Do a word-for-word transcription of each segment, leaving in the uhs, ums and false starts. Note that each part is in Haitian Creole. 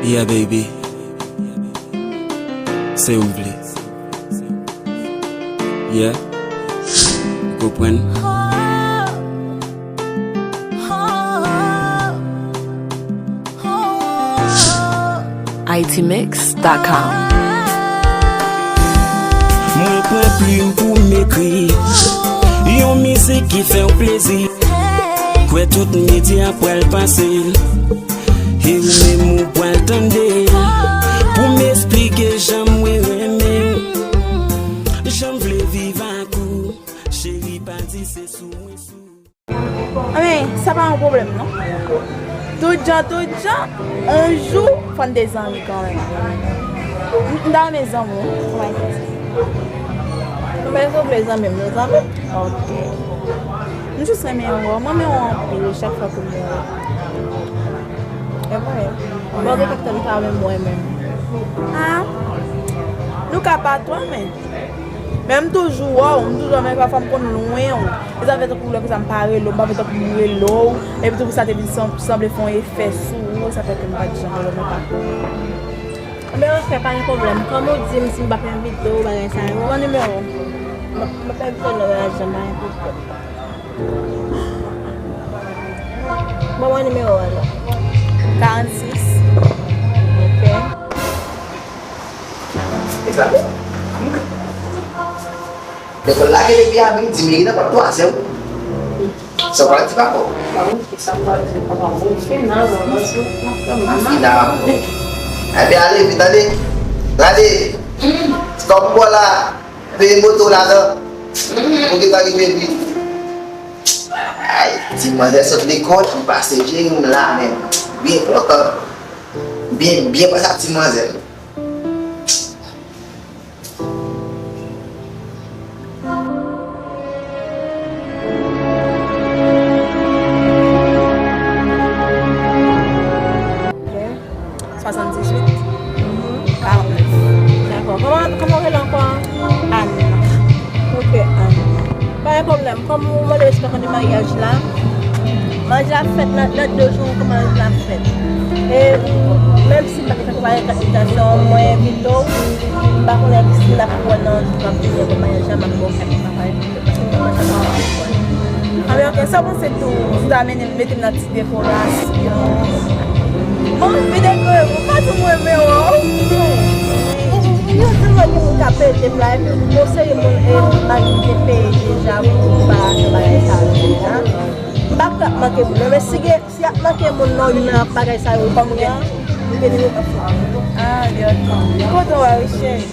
Yeah, baby. Se ou vle. Yeah. Ou konprann? I T mix dot com. Mwen pran plim pou m ekri yon mizik ki fè w plezi. Kwè tout medya pral pase l. E ou menm ou pral tande l. Pou m esplike jan mwen renmen w. Jan m vle viv ak ou. Cheri pa di se sou mwen sou. Anben, sa pa yon pwoblèm, non. Tout jan, tout jan, yon jou, fò n te zanmi kanmenm. M, m ta renmen zanmi w, wi. Mwen, si w vle zanmi m, nou zanmi. Ok. M jis renmen wè w. Mwen renmen wè w anpil chak fwa ke m wè w. E vre. Bon, gen kèk tan nou pa menm wè menm. Ah, nou ka pa twò, men. Men m toujou wè w, m toujou wè w, men pafwa m konn lwen w. E sa fè tankou lè konsa m pa rele w, m pa fè tankou m rele w. Epi tou pou sa te vin san-, sanble fè yon efè sou ou, sa fè ke m pa t janm rele w, men pa. Anben, ok, pa gen pwoblèm. Kòm ou di m si m p ap envite w, bagay sa yo. Ban nimewo w. M ap, m ap envite w nan maryaj la, pa gen pwoblèm. Ban mwen nimewo w alò. Karannsis. Ok. Egzame? Lekòl lage depi avri, di Merina pa twazè. Sa w pral di papa w? Sa m pral di papa m? Bon, final, bon, bon, bon, bon, bon. Final. Ebyen, ale vit, ale. Gade. Kòm bò la, peye moto ladan. Pou ki ta rive vit. Ay, ti manzè sot lekòl, m pase jere m la menm. Byen kontan. Byen, byen pase ak ti manzè. Ok. Swasanndizuit, karantnèf. Dakò. Kòman, kòman w rele ankò? Ann. Ok, Ann. Pa gen pwoblèm. Kòm ou mande respè kòm de maryaj la, maryaj la fèt nan, nan de jou ke maryaj la fèt. E menm si m pa te fè prepare kat envitasyon, mwen envite w. M pa konnen si n ap wè nan jou k ap vini pou maryaj la, m ap ba w kat envitasyon. Anben, ok, sa w panse tou, si w ta mennen m, mete m nan ti dekorasyon. Bon, vide kò, ou pa di mwen renmen w. Yo tèlman gen moun k ap ede m la, epi yon seri moun, e, mari m te peye deja pou preparasyon bagay sa yo deja. M pa kwè ap manke moun, non, men si gen, si ap manke moun nan youn nan bagay sa yo, kòm gen, gen nimewo. Ah, Dieu. Kote w a, Richard?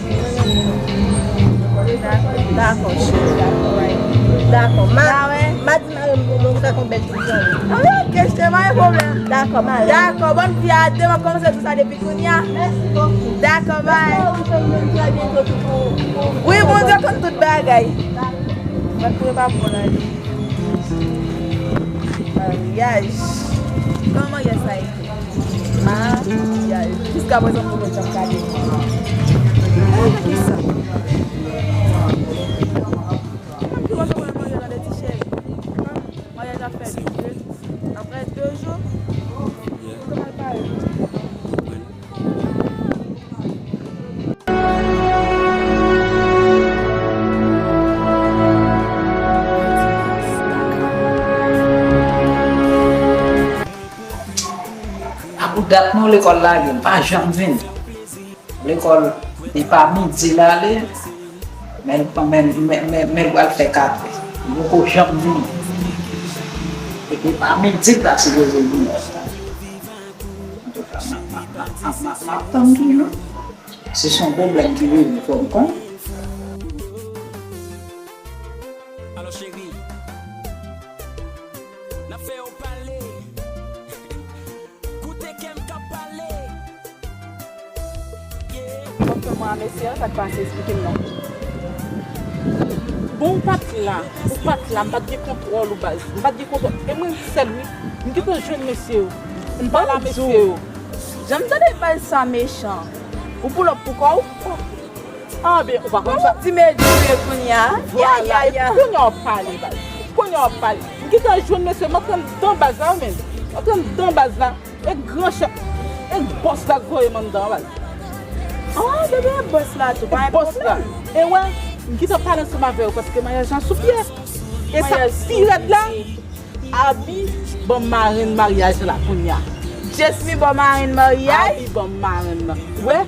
Dakò, cheri, dakò, wi. Dakò, ma, ma di mari m pou nou fè konbèt pou zanmi. Ah, ok, cheri, pa gen pwoblèm. Dakò, ma. Dakò, bòn vi a de, m ap kòmanse tou sa depi kounye a. Mèsi bokou. Dakò, bay. Wi, Bondye konn tout bagay. Mwen prepare pou la. Maryaj. Kòman maryaj sa ye? Maryaj. Jiskaprezan, m poko janm gade. Maryaj a ki sa? Mwen ki resevwa maryaj la de ti cheri. Maryaj la fèt jedi. Apre de jou, nou pral pare. A pou dat non lekòl lage, m pa janm vini. Lekòl, depi midi l ale, men, men, men, men, men l pral fè katrè. Li poko janm vini. E depi midi l ta sipoze vini. Antouka, m ap, m ap, m ap, m ap, m ap tann toujou. Si se yon pwoblèm ki rive, fò m konnen. Alò, cheri, n ap fè yo pale. Koute kè m k ap pale. Yeah. W ap fè mwen a mesye a, sa k pase, eksplike m non. Bon, ou pa t la, ou pa t la, m pa t gen kontwòl ou, baz. M pa t gen kontwòl. E mwen sèl, wi. M gentan jwenn mesye yo. M pale a mesye yo. Jan m tande baz sa mechan. Ou pull up pou kò w? Anben, ou pa konn sa. Ou di medjure kounye a. Vwala. Ya, ya, ya. Kounye a w ap pale, baz. Kounye a w ap pale. M gentan jwenn mesye, m antre anndan baz la, wi, men. M antre anndan baz la. E gran chèf. E bòs la k voye m anndan an, baz. Ah, bebe, e bòs la tou, pa gen pwoblèm. E bòs la. E wè, m gentan pale ansanm avè w paske maryaj la sou pye. E sa k pi rèd la, Abi ban m marenn maryaj la kounye a. Jesmy ban marenn maryaj? Abi ban m marenn nan. Wè,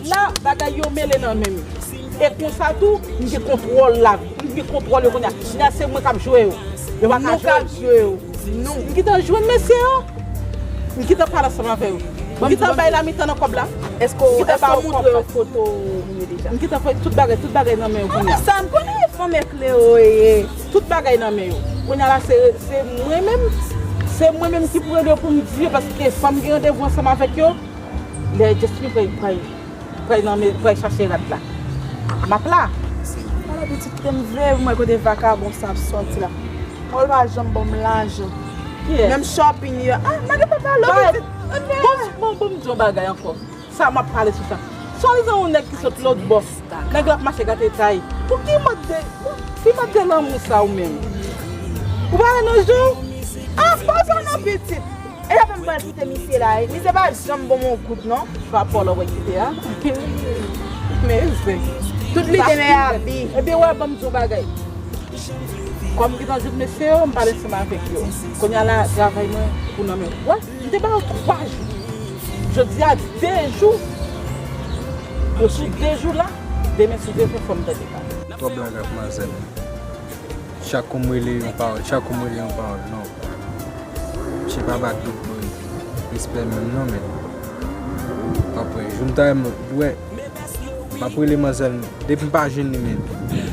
la bagay yo mele nan men m. E konsa tou, m gen kontwòl la, m gen kontwòl yo kounye a. Kounye a se mwen k ap jwe yo. Yo pa ka jwe yo. Nou k ap jwe yo. Nou. M gentan jwenn mesye yo. M gentan pale ansanm avè yo. M gentan bay la mitan nan kòb la. Èske w, èske w montre yo foto moun yo deja? M gentan fè tout bagay, tout bagay nan men yo kounye a. Ah, sa m konnen fanm eklere w ye. Tout bagay nan men yo. Kounye a la, se, se mwen menm, se mwen menm ki pou rele yo pou m di yo, paske fò m gen randevou ansanm avèk yo. Lè Jesmy pral, pral, pral nan men, pral chache rad la. M ap la. Ala pitit ke m vle, mwen kote vakabon sa ap sòti la. Mwen pa janm ban m lajan. Menm shopping yo. Ah, m pa gen pa pale pitit. Bon, bon, bon, m di yon bagay ankò. Sa m ap pale sou sa. Swadizan yon nèg ki sot lòt bò. Nèg la ap mache gate tay. Pou ki mòd de, pou ki mòd de lanmou sa ou menm? Ou pa wè nan je w? Ah, pa pale non pitit. E sa fè m pral kite misye la. Misye pa janm ban m yon goud non. Pa pale w wè kite a. Men zen. Tout li te men abi. Ebyen wè, ban m di w bagay. Kòm m gentan jwenn mesye yo, m pale ansanm avèk yo. Kounye a la, travay mwen pou nan men w. Wè, m te ba yo twa jou. Jodi a, de jou. Yo sou de jou la, demen si Dye vle fò m tande pale. Twòp blag ak manzè. Chak kou m rele yon pawòl, chak kou m rele yon pawòl, non. Misye pa ba tout moun respè menm non, men. W ap wè, jou m ta renmen, wè, m ap rele manzè l, depi m pa jwenn li, men.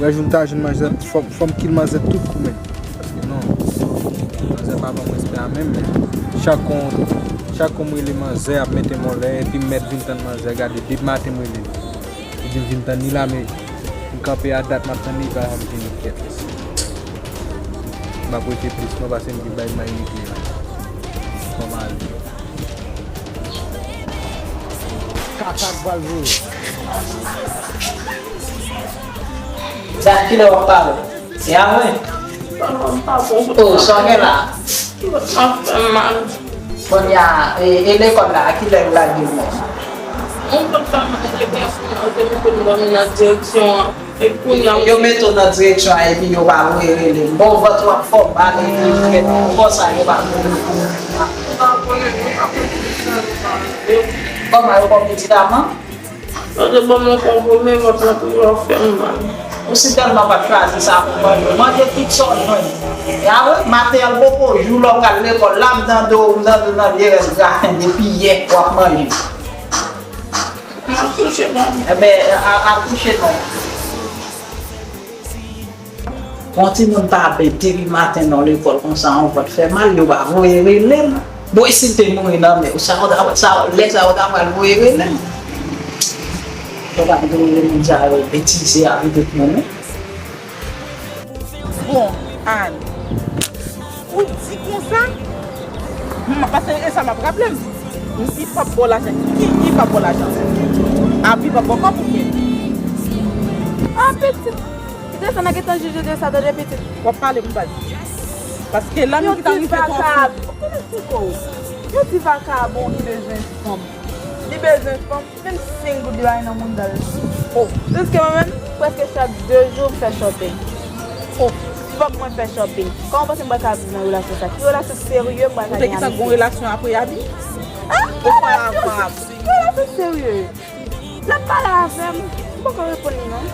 Wè, jou m ta jwenn manzè, fò, fò m kill manzè tout kou, men. Paske non, manzè pa ban m respè a menm, men. Chak kou, chak kou m rele manzè, ap mete m anlè, epi m mèt vin tann manzè, gade, depi maten m rele li. Li di m vin tann li la, men m kanpe a dat m ap tann li, li pa janm vini kèt. M ap rete plis non, paske m di bay m mayinite la. Kòman al? Kaka k pral voye. Dat kilè w ap pale? Se a mwen? Oh, sa w gen la? Kòt m ap fè mal. Kounye a, e, e lekòl la, a kilè yo lage w? Mwen pa t fè mal, e pèsonèl te mete m dòmi nan direksyon an. E kounye a, yo mete w nan direksyon an, epi yo pa voye rele m. Bon, vant w ap fè w mal, epi yo mete w konsa, yo pa voye rele m. Mwen pa konnen, mwen pa konnen ki sa yo pa rele. Kòman yo ba w medikaman? Yo te ban m yon konprime, vant lan toujou ap fè m mal. Ou si tèlman pa t chwazi sa pou manje, manje tout sa w jwenn. Ya wi, maten an l poko jou lè w pral lekòl la, m tande w, m tande w nan vye rès graten depi yè w ap manje. M ap kouche non. Enben, a, a kouche non. Yon timoun pa byen depi maten nan lekòl konsa, yon vant fè mal, yo pa voye rele m. Bon, e si l te mouri nan men w, sa w ta, sa, lè sa w ta pral voye rele m. Yo pa voye rele moun sa yo, betize a rive pou mwen. Bon, Ann, ou di konsa? M, paske e sa m ap raple m. M pi p ap ba w lajan. Ki, ki p ap ba w lajan? Abi p ap ba w kòb ou byen? Ah, pitit. Kite sa, n a gentan jije de sa, tande pitit. W ap pale m baz. Paske la menm ki ta rive fè yon ti. Ou konnen ti kò w. Yon ti vakabon ki bezwen fanm. Li bezwen fanm, menm senk goud li pa gen nan mouda l. Oh. Jiske mwen menm, prèske chak de jou m fè shopping. Oh. Fòk mwen fè shopping. Kòman w panse m pral ka viv nan relasyon sa? Ki relasyon serye m pral ka gen avèk li? Ou te gentan gon relasyon apre Abi? Ah, relasyon, relasyon serye. L ap pale avè m, m poko reponn li non.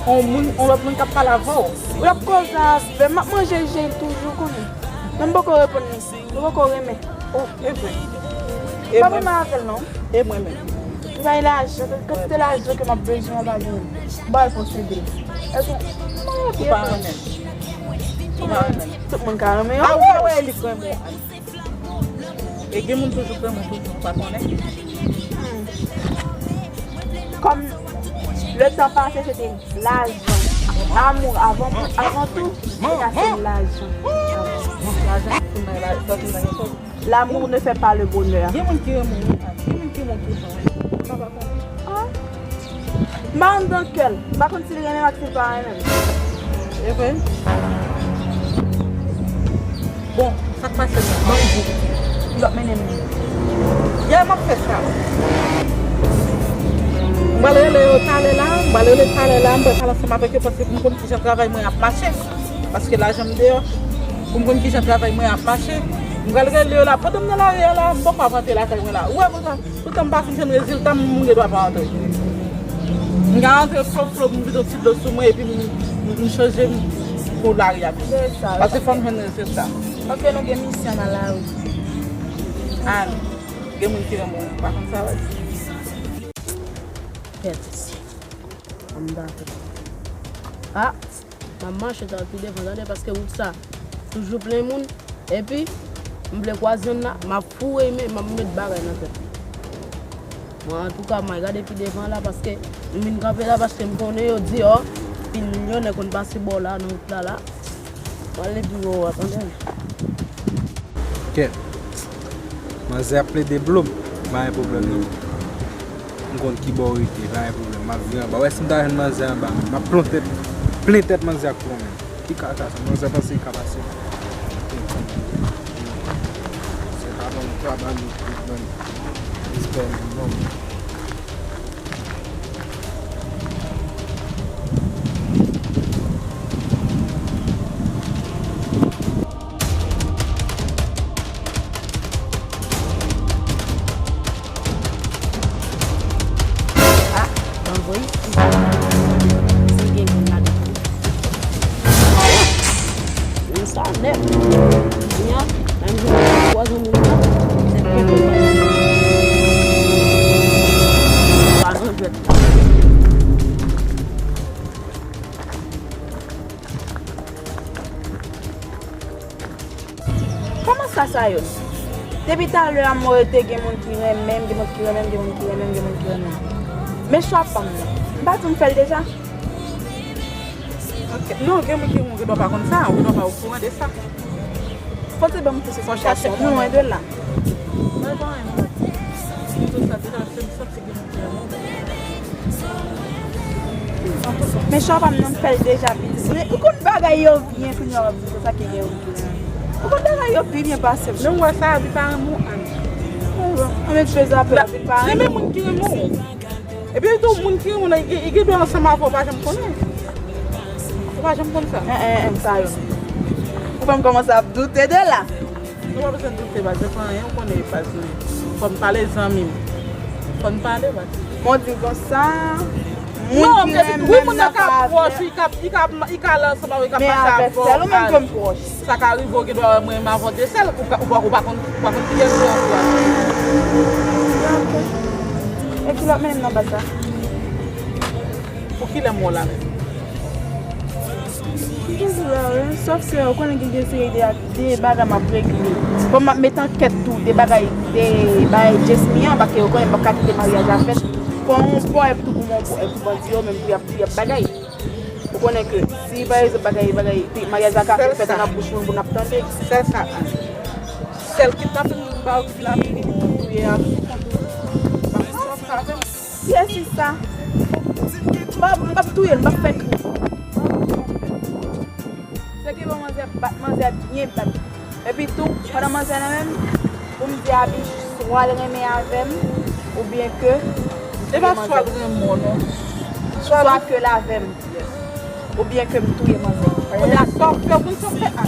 On moun, on lòt moun k ap pale avè w. L ap koze avè m, m ap manje je l toujou konnen. Men m poko reponn li, m poko renmen. Oh, e vre. M pa renmen avè l non. E mwen menm. M bay lajan, kantite lajan ke m ap bezwen an pa gen. M pral posede l. Èske ou pa renmen l? Ou pa renmen l? Tout moun ka renmen yon moun. A, ou pa wè li k renmen w. E gen moun toujou k renmen w toujou, ou pa konnen? Hmm. Kòm le tan pase, se te lajan. Amou, avan, avan tou, se ta se lajan. Lajan ki tounen la, sa tounen yon sòt. L'amour ne fait pas le bonheur. Gen moun ki renmen w, gen moun ki renmen w toutan, wi. Ou pa konnen. Ah. M pa anndan kè l. M pa konn si l renmen m ak si l pa renmen m. E vre? Bon, sa k pase la? Ban m di. L ap mennen m. Yè m ap fè sa. M pral rele yo talè la, m pral rele talè la, m pral pale ansanm avèk yo paske pou m konn kijan travay mwen ap mache. Paske lajan m deyò, pou m konn kijan travay mwen ap mache. M pral rele yo la, pandan m nan lari a la, m poko ap rantre lakay mwen la. Ou wè konsa, toutan m pa fin jwenn rezilta m, m gen dwa pa rantre. M ka rantre flo flo, m vide yon ti dlo sou mwen, epi m, m, m chanje m pou lari a. Se sa. Paske fò m jwenn rezilta. Ok, nou gen misyon nan lari. Al. Gen moun ki renmen w, ou pa konn sa, wi. Kèt isi. Ann dakò. Ah, m ap mache ta pi devan, tande, paske wout sa toujou plen moun. Epi, m vle kwaze youn la, m ap foure men, m ap met bagay nan tèt li. Bon, antouka, m al gade pi devan la, paske m vin kanpe la, paske m konnen yo di, o, pil milyonè konn pase bò la, nan wout la, la. M ale pi wo a, tande. Kèt. Manzè ap plede blo m. Pa gen pwoblèm, non. M konn ki bò w rete, pa gen pwoblèm. M ap vin anba. Wè, si m ta jwenn manzè anba, m ap plen tèt, plen tèt manzè ak plon, menm. Ki kaka sa? Manzè panse li ka pase. Se pa bon, pa ban li, ban li. Respè li, non. Ah, anvoye. Si gen moun ladan. Moun sa nèt. Kounya, menm jan pwazon moun nan, se pwazon jwèt. Kòman sa, Sayòn? Depi talè a, m wè te gen moun ki renmen m, gen moun ki renmen m, gen moun ki renmen m, gen moun ki renmen m. Men chwa pa m nan. M pa di w m fè l deja? Ok. Non, gen moun ki renmen w, ou gen dwa pa konn sa, ou gen dwa pa okouran de sa. Fò w te ban m plis esplikasyon. Fò w chache konnen. Nou lwen de la. Mwen pa renmen w. M di w sa deja, se m santi gen moun ki renmen w. Men chwa pa m nan, m fè l deja, pitit. Ou konn bagay yo byen, kounya w ap di konsa ke gen moun ki renmen w. Ou konn bagay yo pi byen pase m. Men w wè sa, li pa renmen w, Ann. Ann, met fè sa pè, li pa renmen w. Renmen moun ki renmen w. Epi tou, moun ki renmen w la, li gen, li gen dwa ansanm avè w, ou pa janm konnen. Ou pa janm konn sa. En, en, en, Sayòn. Ou fè m kòmanse ap doute de la. Nou pa bezwen doute, baz, se pa anyen, ou konnen, baz, men fò n pale, zanmi m. Fò n pale, baz. Mwen di konsa, moun ki renmen m nan pa avè m. Li ka, li ka, li ka la ansanm avè w, li ka pase avè w. Men avè sèl ou menm ke m pwòch. Sa ka rive, ou gen dwa wè mwen menm avè w de sèl, ou ka, ou pa, ou pa konn, ou pa konn kiyès ou antouraj. Dakò. E kilòt mennen m nan baz la? Pou kilè m wè w la menm? Toujou la, wi. Sòf ke ou konnen gen de seri de, de bagay m ap regle. Bon, m ap met ankèt tou, de bagay, de bagay Jesmy an, paske ou konnen m p ap ka kite maryaj la fèt. Fò yon pò, epi tou pou yon pò, epi bandi yo menm tou y ap, y ap bagay. Ou konnen ke si, pa egzanp, bagay, bagay, maryaj la ka fin fèt anndan bouch moun pou n ap tande. Sèl sa, Ann. Sèl kidnapin m ba w ki la, touye a, m konn ou. M ap fè sa avè w. Yes, sista. M p ap, m p ap touye l, m p ap fè l. Se ke bon, manzè bat, manzè byen bat. Epi tou, pandan manzè nan men m, pou m di Abi, swa l renmen avè m, oubyen ke... E pa swa l renmen w, non. Swa ke l avè m, oubyen ke m touye manzè. Kounye a, sa w fè, ou konn sa w fè a.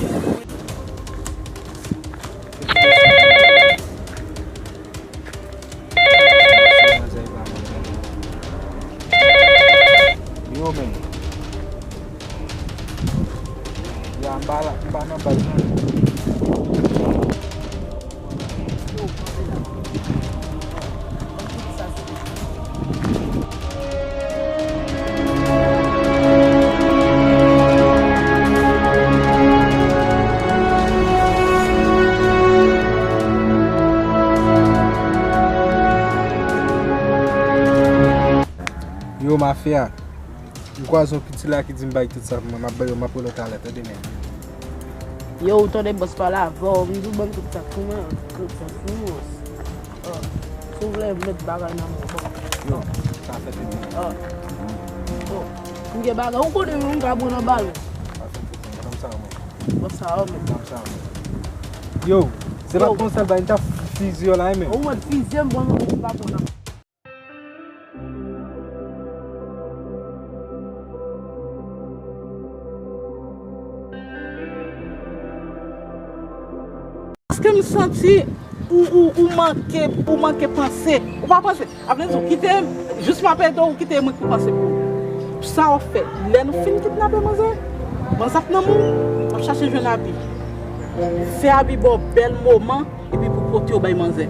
Yo, men. Ya, m pa la, m pa nan baz, non. Yo, mafya. M kwaze yon piti la ki di m bay tout sa pou mwen. M ap bay yo, m ap rele w talè, tande, men. Yo, ou tande bòs pale avè w, m di w ban m tout sa pou mwen, tout sa pou mwen. Ah, si w vle met bagay nan men w, bon. Yo, sa fè pete. Ah. Bon. M gen bagay, ou konnen m ka pran nan bal. Sa fè pete, ban m sa, mwen. Bon, sa yo menm. Ban m sa, mwen. Yo, se pa konsa l bay, m t ap Fizye w la, men. Ou mèt fizye m, bon, nou pa bon nan. Paske m santi ou, ou, ou manke, ou manke panse. Ou pa panse. Apre di w kite m, jis m ap ede w, ou kite mwen ki panse pou ou. Sa w ap fè? Lè nou fin kidnape manzè, manzè ap nan men w, w ap chache jwenn Abi. Fè Abi ba w bèl moman, epi pou pote w bay manzè.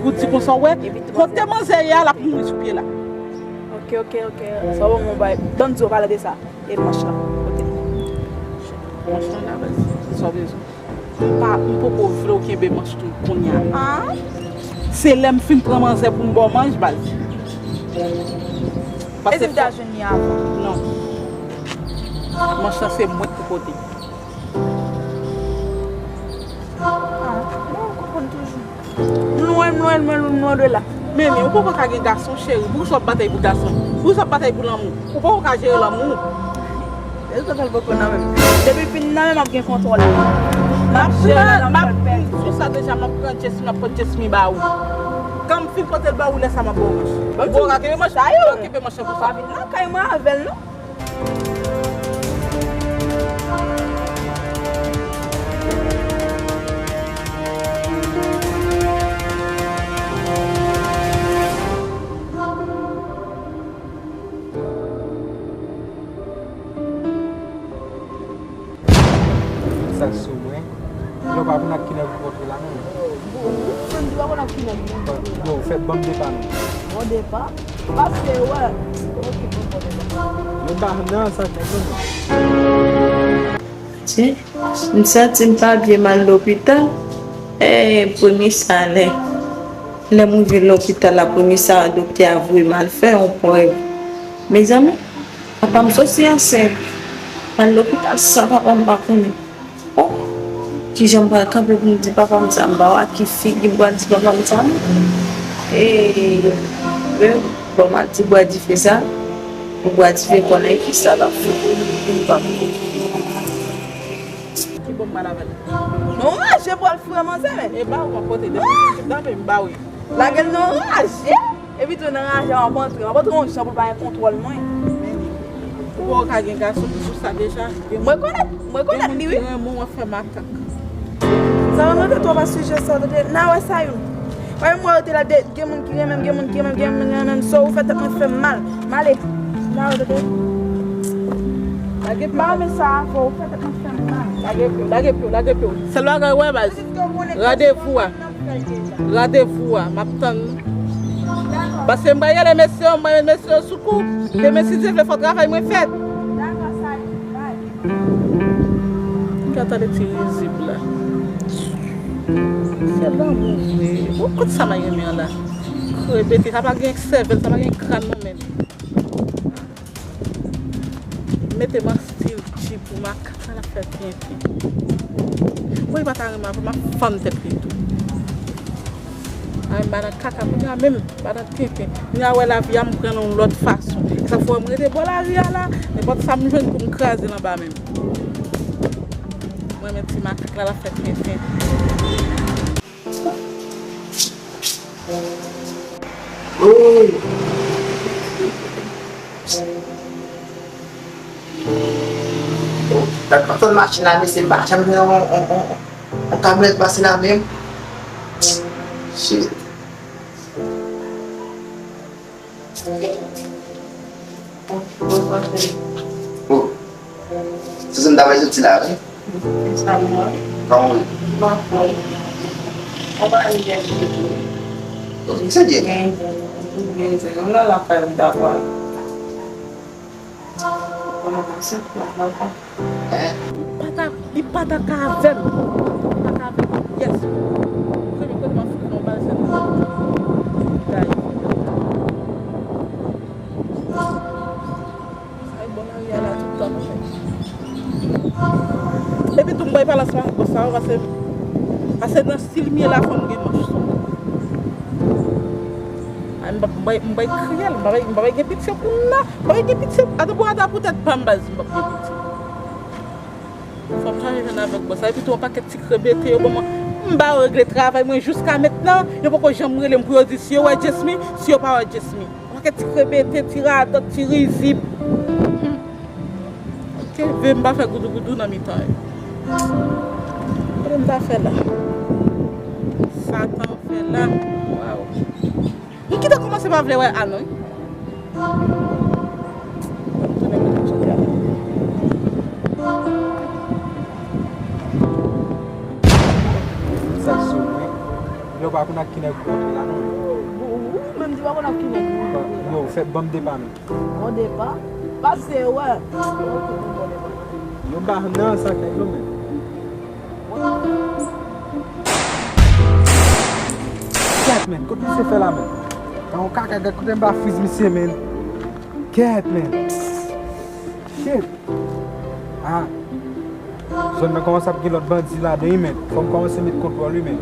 Pou di konsa, w wè, kote manzè ye a, l ap mouri sou pye la. Ok, ok, ok. Sa w ban m yon bay. Ban m di w pale de sa. E manch lan. Kote l? Manch lan la, baz. Sa w bezwen? M pa, m poko vle w kenbe manch tou kounye a. Ah? Se lè m fin pran manzè pou m ba w manch, baz. Paske e si m ta jwenn li avan? Non. Manch lan se mwen k pou pote. Ah, bon, m konprann toujou. M lwen, m lwen, m lwen, m lwen de la. Men, men, ou poko ka gen gason, cheri. Poukisa w ap batay pou gason? Poukisa w ap batay pou lanmou? Ou poko ka jere lanmou? E sa fè l poko nan men m. Depi l fin nan men m, m ap gen kontwòl li. M ap jere l, m ap fè l pèdi. Sou sa deja, m ap pran Jesmy, m ap pran Jesmy ba ou. Kan m fin pote l ba ou, lè sa m ap ba w manch. Ou poko ka kenbe manch? Ou kenbe manch pou sa. Pa vin lakay mwen avè l, non. Sa sou mwen. Lè w pa konn ak kilè pou kontre la menm. Bon, ou menm tou pa konn ak kilè pou kontre la. Bon, fè ban m depa non. Bon depa. Paske, wè. Ok, bon, bon depa. Men ba nan sa k nan non. Tye, m santi m pa byen, m al lopital. E, premye sa, lè, lè m rive lopital la, premye sa, doktè a voye m al fè yon prèv. Mezanmi, papa m soti ansent. M al lopital san papa m pa konnen. Oh, kijan m pral kanpe pou m di papa m sa? M pa wè ki figi m pral di papa m sa non. E, bon, m al ti bwa dife sa. M bwa dife konnen ki sa l ap fè. M pa konnen. Ki bon m pral avè l? Non, raje pral fre manzè, men. E ba ou mwen pote depi m ba ou. Lage l nan raje. Epi tou nan raje a, w ap antre. W ap antre yon jan pou l pa gen kontwòl mwen. Ou poko ka gen gason ki sou sa deja. Mwen konèt, mwen konèt li, wi. Gen moun ki renmen w ap fè makak. Sa mwen mande twòp a sijè sa, tande. N a wè sa youn. Wè mwen rete la, gen moun ki renmen m, gen moun ki renmen m, gen moun ki renmen m. So, ou fè tèt mwen fè m mal. M ale. M ale, tande. Lage pye w. M pa renmen sa avè w, ou fè tèt mwen fè m mal. Lage pye w, lage pye w, lage pye w. Sèl bagay, wè, baz. Randevou a. Randevou a, m ap tann nou. Paske m pral rele mesye yo, m pral met mesye yo sou kou. Demen, si Dye vle, fò travay mwen fèt. Gad tande ti rizib la. Se lanmou vre. Bon, kote sa m renmen an la? Krebete, sa pa gen sèvèl, sa pa gen kràn non menm. Mete m an stil G pou makak la, l ap fè tenten. Bon, li pa ta renmen avè m, m ap fann tèt li tou. A, m pa nan kaka, kounye a menm, m pa nan tenten. Kounye a wè lavi a, m pran l yon lòt fason. E sa fè m rete bò lari a la, nenpòt sa m jwenn pou m kraze l anba men m. Mwen, men ti makak la, l ap fè tenten. Oh! Oh, dat m ap tann machin la, mesye, m pa janm jwenn yon, yon, yon, yon kamyonèt pase la menm. Shit. Oh. Se sa m ta bay soti la, wi. Sa m wè. Kòman w ye? M anfòm. Ou pa anyen byen tou. Ou se byen? Byen, byen, byen, byen. M nan lakay m dakò. Kòman w pase? M ap lakay. Hein? Li pa ta, li pa ta ka avè m. Li pa ta ka avè m. Yes. Premye kote m ap fout yon bal, se nan. Sa e bò lari a la tout tan, monchè. Epi tou, m bay palans la, bò sa yo, pase, pase nan stil m ye la, fò m gen manch sou mwen. Ay, m pa, m bay, m bay kriyèl, m pa bay, m pa bay gen pitye pou m nan. M pa bay gen pitye, ata pou, ata pou tèt pa m, baz, m p ap gen pitye. Fò m chache jwenn avèk bò sa. Epi tou, yon pakèt ti krebete yo ban mwen. M ba yo regle travay mwen jiska mentnan, yo poko janm rele m pou yo di si yo wè Jesmy, si yo pa wè Jesmy. Yon pakèt ti krebete, ti radòt, ti rizib. Oke, vle m pa fè goudougoudou nan mitan yo. Kote m ta fè la? Satan fè la. Waw. M kite kòmanse pa vle wè Ann wi. Tounen kote m soti a. Sa sou mwen. Yo pa konn ak ki nèg ou antre la non. Ou menm di pa konn ak ki nèg ou antre la. Yo, fè ban m depa non. Bon depa. Pase wè. Yo ba nan sa kay yo men. Kèt men, kote misye fè la men? Nan yon kaka gad kote m ba friz misye men. Kèt men. Shit. Ah. Zòn nan kòmanse ap gen lòt bandi ladan wi men. Fò m kòmanse met kontwòl wi men.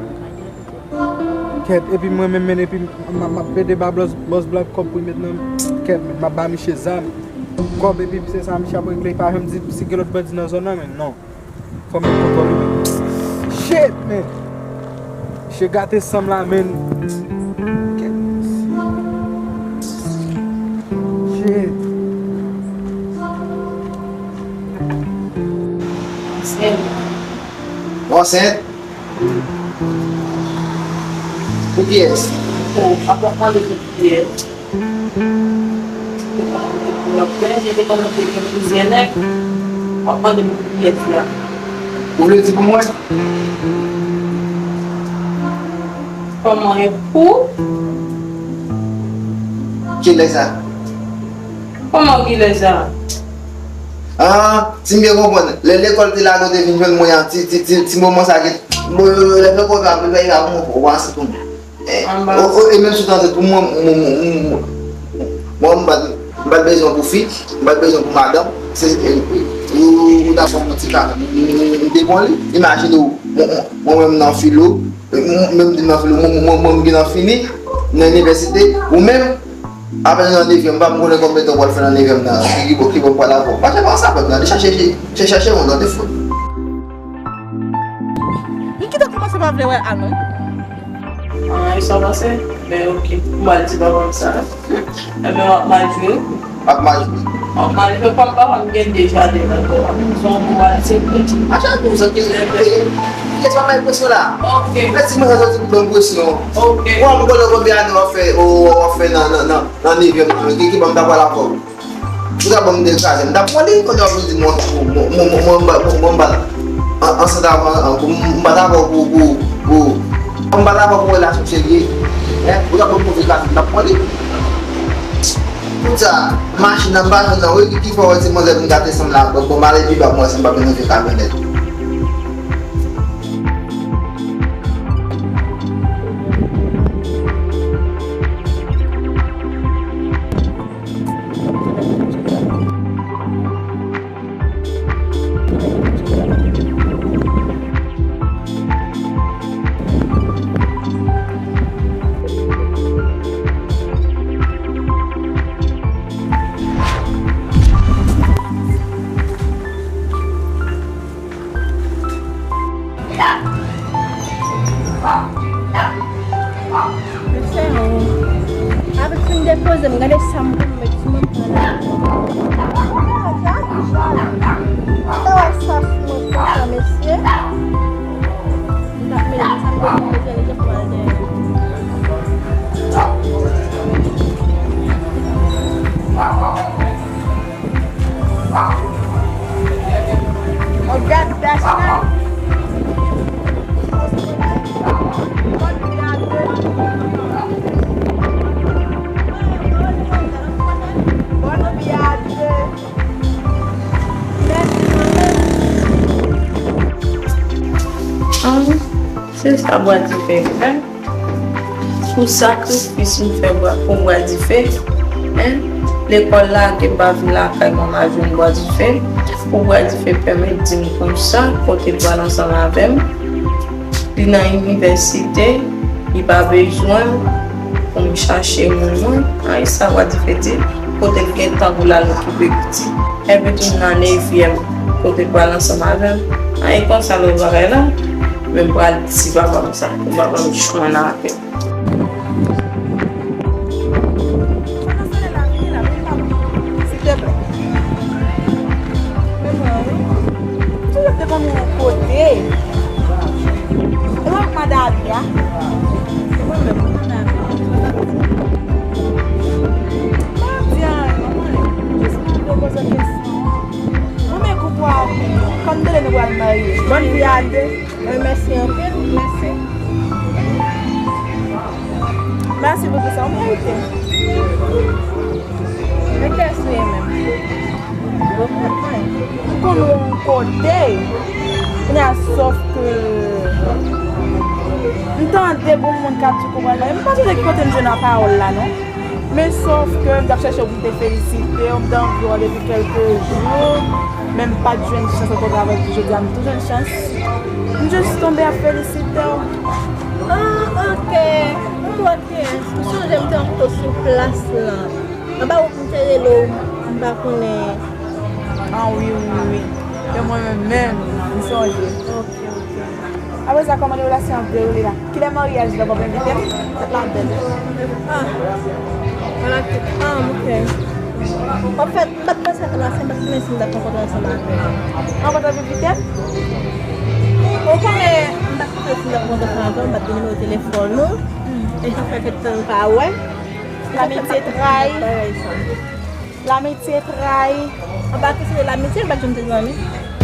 Kèt, epi mwen menm men, epi m, m, m ap pede ba bòs, bòs blan kòb pou l met nan kèt men. M ap ba misye zam. Kòb epi se sa misye ap regle, pa janm di si gen lòt bandi nan zòn nan men. Non. Fò m met kontwòl wi men. Shit, man. Che gate san m la, man. Shit. Ansent. Ou ansent? Pou kiyès? Bon, ap ap mande pou kiyès. Lòt lè, je te kòmanse gen plizyè nèg. W ap mande m pou kiyès la. Ou vle di pou mwen? Kòman e pou? Kilè sa? Kòman kilè sa? Ah, si m byen konprann, lè lekòl te lage w te vin jwenn mwen an, ti, ti, ti, ti moman sa ki, bon, lè lekòl te ap rive, w ansanm pou mwen. Eh, o, o, e menm si w t antre pou mwen, mwen, mwen, mwen, mwen, m pa t, m pa t bezwen pou fi, m pa t bezwen pou madanm. Se, e, e, ou, ou ta pran yon ti ka, m, m, m te pran li. Imajine w, mwen, mwen, mwen menm nan filo, mwen, mwen menm nan filo, mwen, mwen, mwen, m gen nan fini, nan inivèsite, ou menm, apèn nan nevyèm, m pa m konnen konbyen tan w pral fè nan nevyèm nan, ki, ki bò, ki bò m pral avè w. Pa chèche ansanm avè m nan, chache, chache, chache yon lòt efò. M kite kòmanse pa vle wè Ann wi. Ah, e sa w panse? Ben, oke. M pral di papa m sa. Ebyen, w ap mal jwe. W ap mal jwe. W ap mal jwe. Kòm papa m gen de jaden nan kò, m di w pou w al sekirite. Acha tou sa ki lè pe. Kiyès pa bay presyon la? Oke. Mèsi mwen sa soti pou ban presyon. Oke. Bon, m konnen konbyen ane w ap fè, w ap fè nan, nan, nan, nan nevyèm nan. Ki, ki ban m ta pral avè w. Ou ta ban m de kraze, m t ap pran li, kounye a w vin di mwen, mwen, mwen, mwen, mwen, mwen, mwen bat. An, an, sa ta, an, an, m bat avè w pou, pou, pou, m bat avè w pou relasyon serye. Hein? Ou ta ban m move kraze, m t ap pran li. Tout sa, machin nan, m pa jwenn nan, wi, ki, ki fè w wè ti manzè vin gate san m la, bon, bon, m ale pi ba, mwen, si m pa jwenn nan vye kamyonèt. Mesye, avèk fin depoze m, gade sa m pou m met sou mwen pran la. Sa wè sa sou mwen konsa, mesye. M t ap mete sa m pou m met, gade jan m pral dèyè. Gad dach la. An, se sa Bwa Dife fè. Pou sakrifis m fè bwa, pou Bwa Dife, en, lekòl lage m pa vin lakay mwen m al jwenn Bwa Dife, pou Bwa Dife pèmèt di m konsa kote l pral ansanm avè m. Li nan inivèsite, li pa bezwen pou m chache moun mwen. An, e sa Bwa Dife di, kote l gen tan pou l al okipe pitit. Epi tou m nan nevyèm, kote l pral ansanm avè m. An, e konsa lòt bagay la. Men m pral di papa m sa, pou papa m jwenn avè m. Silteplè. Men mwen, wi. Toujou te konn yon kote. E mwen ak madam li a. E mwen menm, mwen madam. Mwen ap di anyen, mwen konnen. Jis mande poze kesyon. Mwen men gwoup ou a anpil. Kòm tande nou pral marye. Bòn vi a de. Mwen mèsi anpil, mèsi. Mèsi pou tout sa, ou merite. Men kiyès ou ye menm? Ou konn mwen. M konn yon kote. Kounye a, sòf ke m tande bon moun k ap di konprann la. M pa sonje ki kote m jwenn pawòl la, non. Men sòf ke m t ap chèche w pou m te felisite w, m te anvi wè w depi kèlke jou, men m pa t jwenn chans ankò travay pou jodi a, m tou jwenn chans. M jis tonbe ap felisite w. Ah, ok. M wè kiyès. M sonje m te anvi sou plas lan. Anba wout m te rele w, m pa konnen. Ah, wi, wi, wi. Se mwen menm, menm. M sonje. Ok, ok. Apre sa, kòman relasyon ap dewoule la? Kilè maryaj la, w ap envite m? Tèt la bèl. Ah. Wala, ah, ok. Anfèt, m pa t panse a sa, m pa t konnen si m t ap rankontre ansanm avè w. An, w pa t ap envite m? Ou konnen, m pa t panse si m t ap rankontre ansanm avè w, m pa t gen nimewo telefòn ou. E sa fè kèk tan nou pa wè. Lamitye trayi. Bagay sa. Lamitye trayi. Anba kesyon de lamitye, nou pa t janm te zanmi.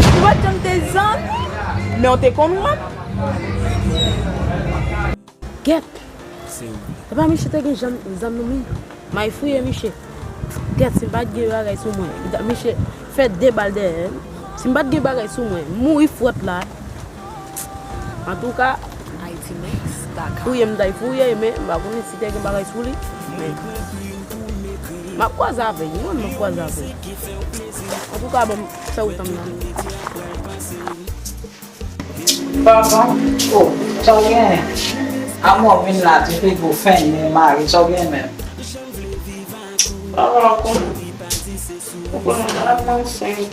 Nou pa t janm te zanmi? Men w te konn mwen. Gèt! Se pa Miche te gen zam, zam nan men. M al fouye Miche. Gèt, si m pa t gen bagay sou mwen. Miche fè de bal dèyè m. Si m pa t gen bagay sou mwen, m mouri frèt la. Antouka, fouye m t al fouye, men m pa konnen si te gen bagay sou li. Men m ap kwaze avè l, mwen m ap kwaze avè l. Antouka, ban m fè wout an nan. Papa, oh, sa w gen? Amò vin la, ti figo fen, men mari, sa w gen menm? Papa, w konnen, w konnen, m ansent.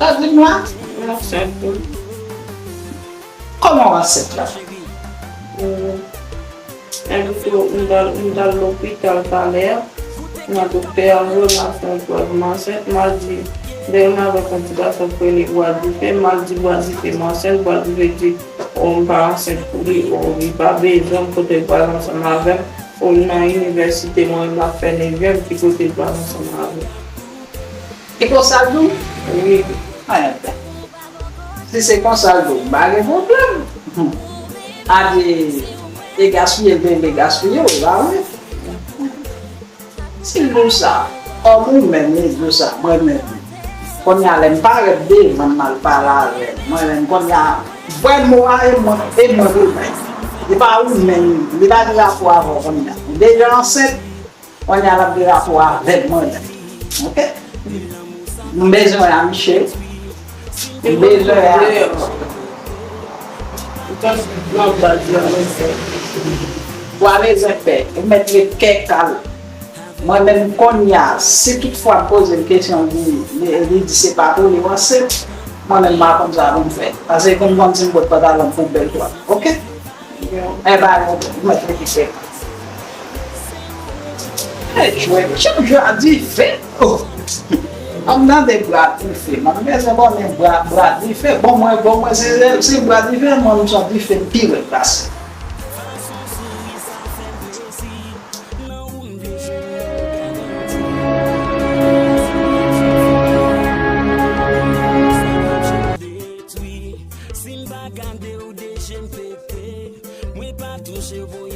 Sa w di m la? M ansent, wi. Kòman w ansent la? Wi. Envite w, m t al, m t al lopital talè a. Nan doktè a, m wè m ap fè yon prèv m ansent. M al di, dèyè m avèk yon ti gason k rele Bwa Dife, m al di Bwa Dife m ansent. Bwa Dife di, o, m pa ansent pou li, o, li pa bezwen m, kote l pral ansanm avè m, o, nan inivèsite, mwen menm m ap fè nevyèm, ki kote l pral ansanm avè m. E konsa l di w? Wi. Anyen. Si se konsa l di w, m pa gen pwoblèm. Hmm. A di, e gaspiye l te vle gaspiye w, e pa vre? Si l di w sa, kòm ou menm, li di w sa, mwen menm. Kounye a, lè m parèt devan l, m al pale avè l. Mwen menm, kounye a, vwè mo a, e mwen, e mwen pou l bay. Li pa ou menm, li pa gen rapò avè w kounye a. Ou deja ansent, Kounye a l ap gen rapò avèk mwen menm. Oke? M bezwen a Miche. M bezwen a. Bwa bezwen pè. Ou mèt ret kè kal. Mwen menm kounye a, si toutfwa m poze l kesyon, li, li, li di se pa pou li, w ansent, mwen menm m pa konn sa pou m fè. Paske m konn si m pot pantalon m pou bèl twal. Oke? E pa yon mèt rekipe. E jwe, chak jwe a dife. Oh. An m tande Bwa Dife. Mwen bezwen konnen Bwa, Bwa Dife. Bon, mwen, bon, mwen, se, se Bwa Dife, mwen, m se yon dife pi rèd pase. Si m pa gade w de je m pete, mwen pa touche w pou